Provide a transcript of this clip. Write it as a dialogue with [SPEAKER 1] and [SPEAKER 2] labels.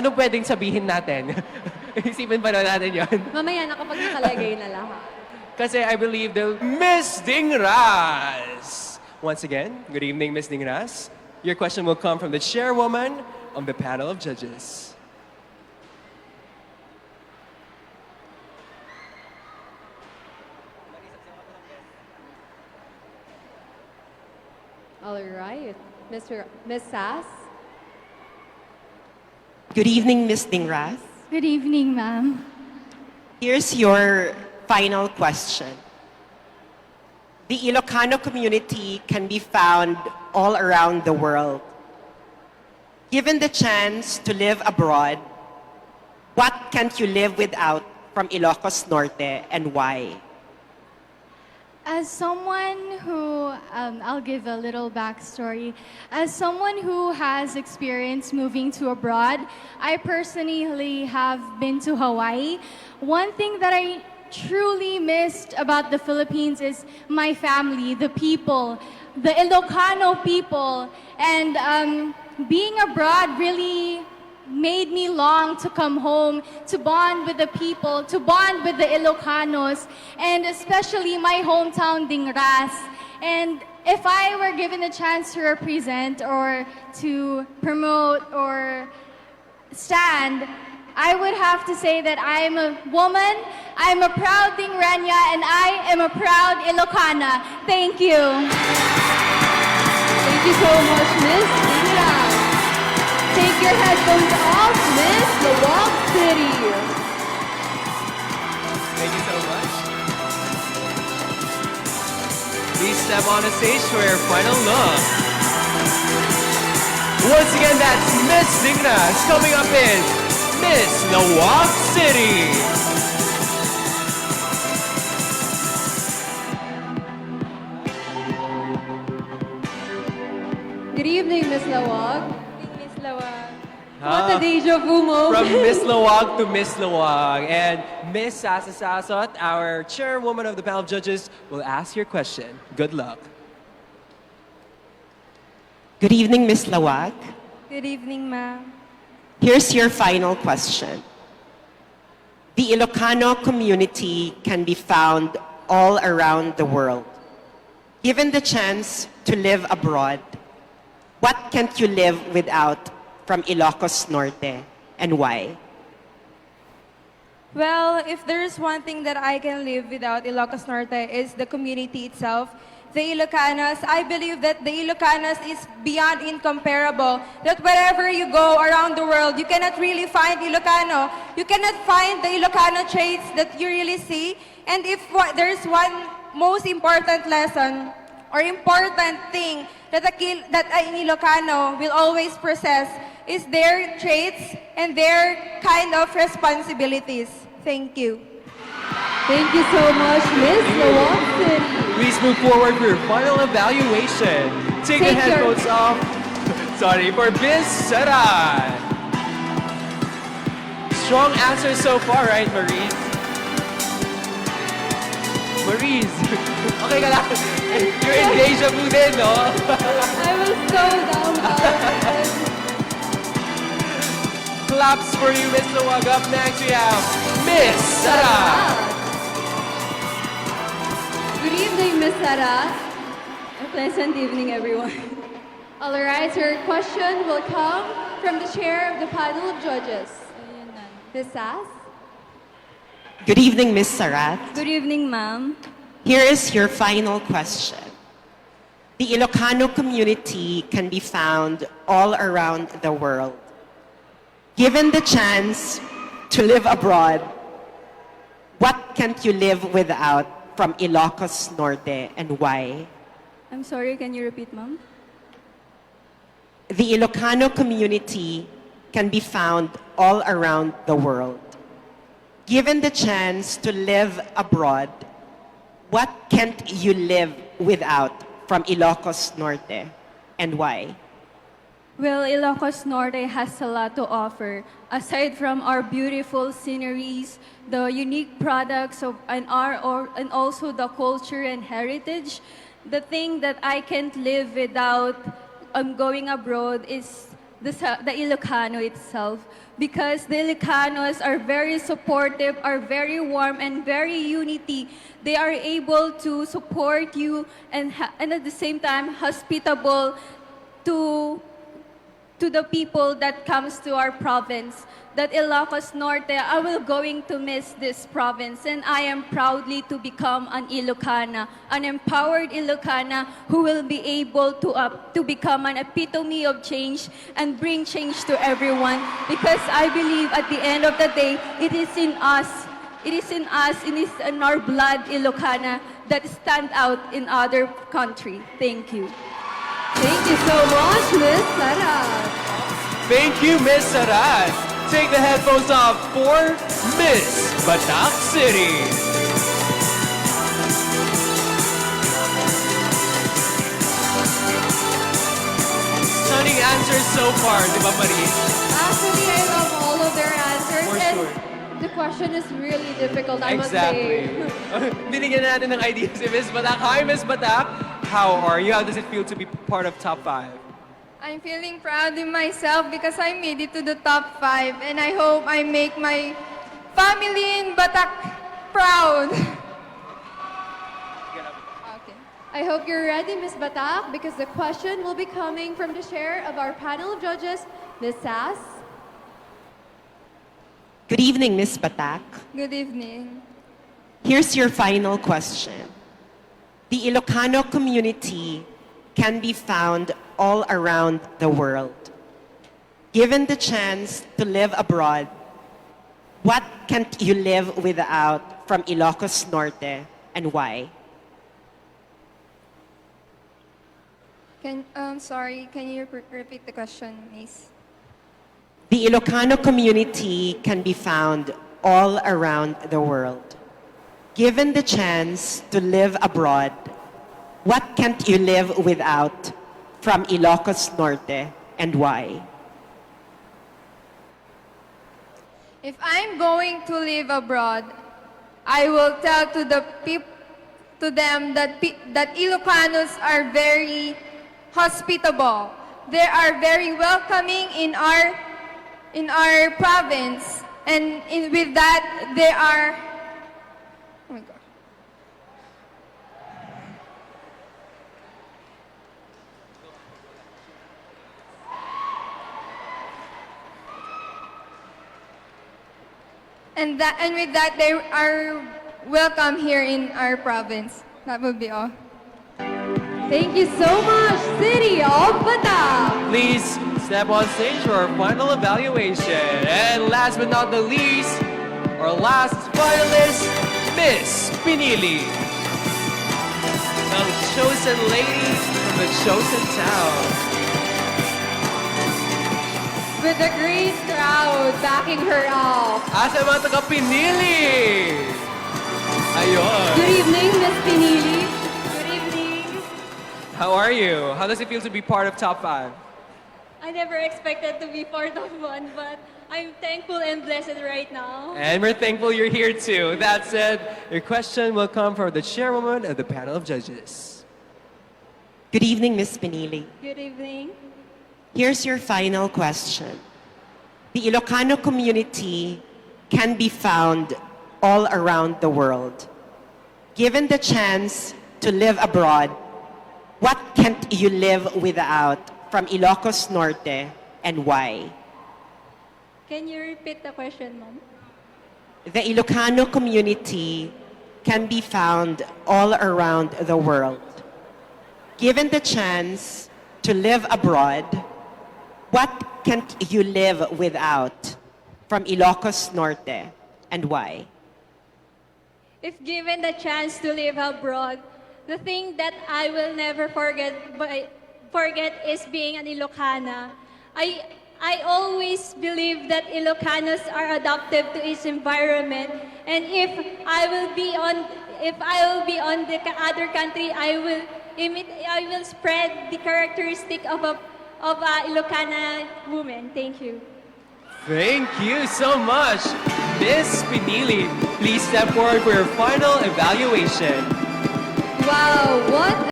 [SPEAKER 1] ano pwedeng sabihin natin? Isipin pa natin yun.
[SPEAKER 2] Mamaya na kapag nakalagay na lahat.
[SPEAKER 1] Kasi I believe the Miss Dingras. Once again, good evening, Miss Dingras. Your question will come from the chairwoman of the panel of judges.
[SPEAKER 2] All right. Miss Sass?
[SPEAKER 3] Good evening, Miss Dingras.
[SPEAKER 4] Good evening, ma'am.
[SPEAKER 3] Here's your final question. The Ilocano community can be found all around the world. Given the chance to live abroad, what can't you live without from Ilocos Norte and why?
[SPEAKER 4] As someone who, I'll give a little backstory. As someone who has experience moving to abroad, I personally have been to Hawaii. One thing that I truly missed about the Philippines is my family, the people, the Ilocano people. And being abroad really made me long to come home, to bond with the people, to bond with the Ilocanos, and especially my hometown, Dingras. And if I were given a chance to represent or to promote or stand, I would have to say that I am a woman, I am a proud Dingranya, and I am a proud Ilocana. Thank you.
[SPEAKER 2] Thank you so much, Miss Dingras. Take your headphones off, Miss Lawag City.
[SPEAKER 1] Thank you so much. Please step on the stage for your final look. Once again, that's Miss Dingras. Coming up is Miss Lawag City.
[SPEAKER 2] Good evening, Miss Lawag.
[SPEAKER 4] Miss Lawag.
[SPEAKER 2] What a deja vu moment.
[SPEAKER 1] From Miss Lawag to Miss Lawag. And Miss Sasasasot, our chairwoman of the panel of judges, will ask your question. Good luck.
[SPEAKER 3] Good evening, Miss Lawag.
[SPEAKER 4] Good evening, ma'am.
[SPEAKER 3] Here's your final question. The Ilocano community can be found all around the world. Given the chance to live abroad, what can't you live without from Ilocos Norte and why?
[SPEAKER 5] Well, if there's one thing that I can live without Ilocos Norte is the community itself. The Ilocanos, I believe that the Ilocanos is beyond incomparable. That wherever you go around the world, you cannot really find Ilocano. You cannot find the Ilocano traits that you really see. And if there's one most important lesson or important thing that an Ilocano will always possess is their traits and their kind of responsibilities. Thank you.
[SPEAKER 2] Thank you so much, Miss Lawag City.
[SPEAKER 1] Please move forward for your final evaluation. Take the
[SPEAKER 2] Take your-
[SPEAKER 1] headphones off. Sorry, for Miss Saran. Strong answer so far, right, Maurice? Maurice, okay ka lang? You're in deja vu din, no?
[SPEAKER 2] I was so dumbfounded.
[SPEAKER 1] Claps for you, Miss Lawag. Up next, we have Miss Saran.
[SPEAKER 2] Good evening, Miss Sara. A pleasant evening, everyone.
[SPEAKER 4] All right, your question will come from the chair of the panel of judges. Miss Sass?
[SPEAKER 3] Good evening, Miss Sarat.
[SPEAKER 4] Good evening, ma'am.
[SPEAKER 3] Here is your final question. The Ilocano community can be found all around the world. Given the chance to live abroad, what can't you live without from Ilocos Norte and why?
[SPEAKER 4] I'm sorry, can you repeat, ma'am?
[SPEAKER 3] The Ilocano community can be found all around the world. Given the chance to live abroad, what can't you live without from Ilocos Norte and why?
[SPEAKER 4] Well, Ilocos Norte has a lot to offer. Aside from our beautiful sceneries, the unique products and also the culture and heritage, the thing that I can't live without going abroad is the Ilocano itself.
[SPEAKER 5] because the Ilocanos are very supportive, are very warm, and very unity. They are able to support you and at the same time hospitable to the people that comes to our province. That Ilocos Norte, I will going to miss this province, and I am proudly to become an Ilocana, an empowered Ilocana who will be able to become an epitome of change and bring change to everyone. Because I believe at the end of the day, it is in us, it is in our blood, Ilocana, that stand out in other country. Thank you.
[SPEAKER 2] Thank you so much, Miss Sarah.
[SPEAKER 1] Thank you, Miss Saras. Take the headphones off for Miss Batak City. Stunning answers so far, di ba, Marie?
[SPEAKER 2] Actually, I love all of their answers.
[SPEAKER 1] For
[SPEAKER 2] and
[SPEAKER 1] sure.
[SPEAKER 2] the question is really difficult, I must
[SPEAKER 1] Exactly.
[SPEAKER 2] say.
[SPEAKER 1] Binigyan natin ng ideas si Miss Batak. Hi, Miss Batak. How are you? How does it feel to be part of top 5?
[SPEAKER 5] I'm feeling proud in myself because I made it to the top 5, and I hope I make my family in Batak proud.
[SPEAKER 2] Okay. I hope you're ready, Miss Batak, because the question will be coming from the chair of our panel of judges, Miss Sass.
[SPEAKER 3] Good evening, Miss Batak.
[SPEAKER 5] Good evening.
[SPEAKER 3] Here's your final question. The Ilocano community can be found all around the world. Given the chance to live abroad, what can't you live without from Ilocos Norte and why?
[SPEAKER 5] Sorry, can you repeat the question, Miss?
[SPEAKER 3] The Ilocano community can be found all around the world. Given the chance to live abroad, what can't you live without from Ilocos Norte and why?
[SPEAKER 5] If I'm going to live abroad, I will tell to them that Ilocanos are very hospitable. They are very welcoming in our province, and with that they are. Oh my God. And with that, they are welcome here in our province. That would be all.
[SPEAKER 2] Thank you so much, City of Batak.
[SPEAKER 1] Please step on stage for our final evaluation. And last but not the least, our last finalist, Miss Pinili. The chosen lady from the chosen town.
[SPEAKER 2] With a great crowd backing her up.
[SPEAKER 1] Asa mga taga-Pinili? Ayun.
[SPEAKER 2] Good evening, Miss Pinili. Good evening.
[SPEAKER 1] How are you? How does it feel to be part of top 5?
[SPEAKER 6] I never expected to be part of one, but I'm thankful and blessed right now.
[SPEAKER 1] And we're thankful you're here too. That said, your question will come from the chairwoman of the panel of judges.
[SPEAKER 3] Good evening, Miss Pinili.
[SPEAKER 6] Good evening.
[SPEAKER 3] Here's your final question. The Ilocano community can be found all around the world. Given the chance to live abroad, what can't you live without from Ilocos Norte and why?
[SPEAKER 6] Can you repeat the question, Mom?
[SPEAKER 3] The Ilocano community can be found all around the world. Given the chance to live abroad, what can't you live without from Ilocos Norte and why?
[SPEAKER 6] If given the chance to live abroad, the thing that I will never forget is being an Ilocana. I always believe that Ilocanos are adaptive to its environment, and if I will be on the other country, I will spread the characteristic of a Ilocana woman. Thank you.
[SPEAKER 1] Thank you so much, Miss Pinili. Please step forward for your final evaluation.
[SPEAKER 2] Wow, what